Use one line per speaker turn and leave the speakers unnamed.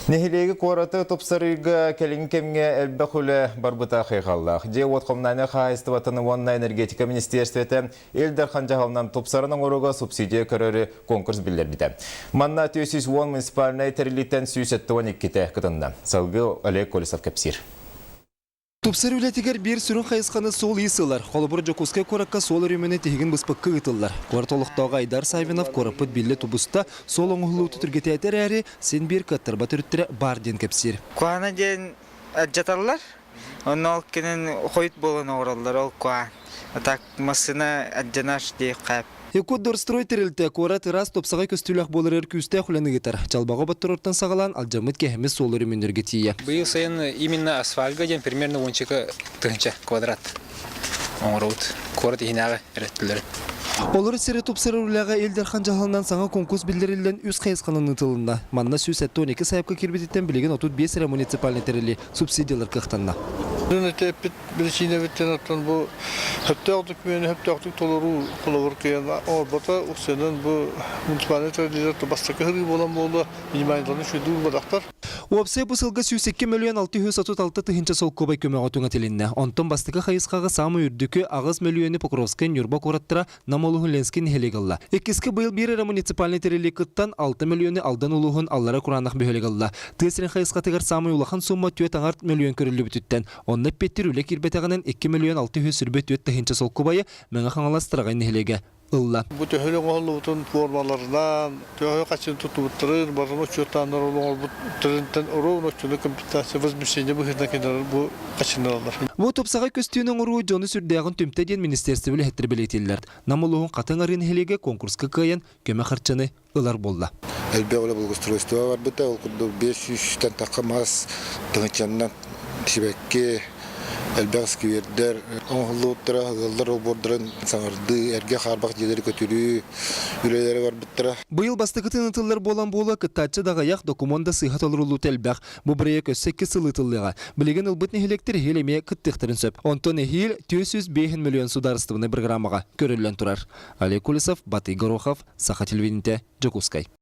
Нэһилиэги куораты тупсарыыга кэлиҥҥи кэмҥэ элбэх үлэ барбыта хайҕаллаах. Дьиэ-уот коммунальнай хаһаайыстыбатын уонна энергетика министиэристибэтэ Ил Дархан дьаһалынан тупсаран оҥорууга субсидия көрөрү конкурс биллэрбитэ. Манна 410 муниципальнай тэриллииттэн 172-тэ кытынна. Салгыы Олег Колесов кэпсиир.
Тупсар үлэтигэр биир сүрүн хайысханы суол-иис ылар. Холобур, Дьокуускай куоракка суол өрөмүөнэ тиһигин быспакка ыытыллар. Куорат олохтооҕо Айдар Саввинов куораппыт биллэ тубуста, суол оҥоһуллуута түргэтээтэ эрээри, син биир кыаттарбат өрүттэрэ баар диэн кэпсиир.
Куһаҕана диэн алдьаталлар. Онно ол кэнэн хойут буолан оҥороллор ол куһаҕан. А так массыына алдьанар диэххэ.
Якутдорстрой тэрилтэ куорат ыраас тупсаҕай көстүүлээх буоларыгар күүстээх үлэни ыытар. Чалбаҕы оботторортон саҕалаан алдьаммыт кэһэммит суол өрөмүөннэргэ тиийэ.
Быйыл сайын именно асфальга диэн примерно уончака тыһыынча квадрат оҥоробут. Куорат иһинээҕи эрэ
Олору сири тупсарар үлэҕэ Ил Дархан дьаһалынан саҥа конкурс биллэриллэн үс хайысханан ыытылынна. Манна 172 сайапка киирбититтэн билигин 35 эрэ муниципальнай тэрили субсидиялар кыахтанна.
Эппит биричиинэбиттэн оттон бу сөптөөх докумуону сөптөөхтүк толоруу холобур кыайан оҥорбото уксанан бу муниципальнай тэриллиилэр бастакы сырыы буолан буолуо минимальнаны үчүгэйдик уурбатахтар.
Уопсай бу сылга 102 мөлүйүөн 636 тыһыынча солкуобай көмөҕө түҥэтилиннэ. Онтон бастакы хайысхаҕа саамай үрдүкү 8 мөлүйүөнү Покровскай, Ньурба куораттара Нам улууһун Ленскэй нэһилиэгэ ылла. Иккискэ быйыл биир эрэ муниципальнай тэриллии кыттан 6 мөлүйүөнү Алдан улууһун Аллара Кураанах бөһүөлэгэ ылла. Тыа сирин хайысхатыгар саамай улахан сумма 4,5 мөлүйүөн көрүллүбүтүттэн, онно эппиэттиир үлэ киирбэтэҕинэн 2 мөлүйүөн 624 тыһыынча солкуобайы Мэҥэ Хаҥалас Тараҕай нэһилиэгэ ылла.
Бу төһөлө оҥоһуллубутун формаларынан, төһө хаччыны туттубуттарын барытын учуоттааннар ол оҥорбут тэринтэн ровно оччону компенсация возмещение быһыытынан кинилэр бу хаччынналаллар.
Бу тупсаҕай көстүүнү оҥоруу дьону сүрдээҕин түмтэ диэн министиэристибэ үлэһиттэрэ бэлиэтииллэр. Нам улууһун Хатыҥ Арыы нэһилиэгэ конкурска кыайан көмө харчыны ылар буолла.
Элбэх үлэ благоустройство барбыта, ол курдук 500-тэн тахха мас, тыһыынчаннан сибэкки, элбэх сквердэр оҥоһуллубуттара, ыаллар олбуордарын саҥардыы, эргэ хаарбах дьиэлэри көтүрүү үлэлэрэ барбыттара.
Быйыл бастакытын ыытыллар буолан буола кыттааччы да аҕыйах, докумуон да сыыһа толоруллуута элбэх. Бу бырайыак өссө икки сыл ыытыллыаҕа. Билигин ылбыт нэһилиэктэр эһиил эмиэ кыттыахтарын сөп. Онтон эһиил 405 мөлүйүөн судаарыстыбаннай программаҕа көрүллэн турар. Олег Колесов, Батый Горохов, Саха телевидениетэ, Дьокуускай.